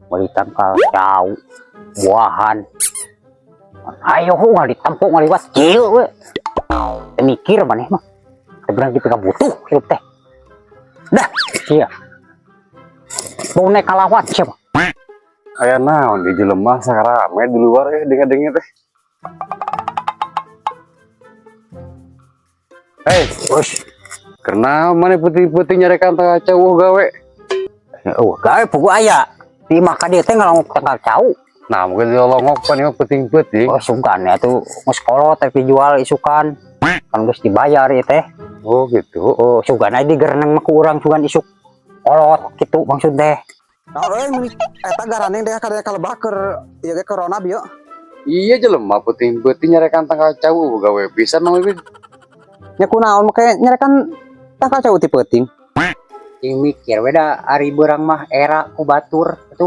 Meuli tangkal cau, buahan. Ayo nggak ditampung ngaliwat kieu we. Teu mikir maneh mah. Teu beunang dipika butuh hirup teh. Dah, iya. Bau naik kalawat siapa? Aya naon di jelema sakarame di luar dengar-dengar teh. Hei, Wes, kenapa mana putih-putih nyarekan tangkal cau gawe? Oh, gawe pugu aya. Di maka dia teh ngalongok tangkal cau. Nah, mungkin dilongok pan ieu peuting-peuting. Oh, sugan ya tuh geus kolot tapi jual isukan. Kan geus dibayar ieu teh. Oh, gitu. Oh, sugan aja digereneng mah ku urang sugan isuk kolot gitu maksud teh. Nah, euy meuni eta garaneng deh kada kalebah keur ieu ge corona bieu. Iya, jelema peuting-peuting nyarekan tangkal cau gawe pisan Mang Bibit. Nya kunaon make nyarekan tangkal cau ti peuting. Cing mikir we da ari beurang mah era ku batur itu.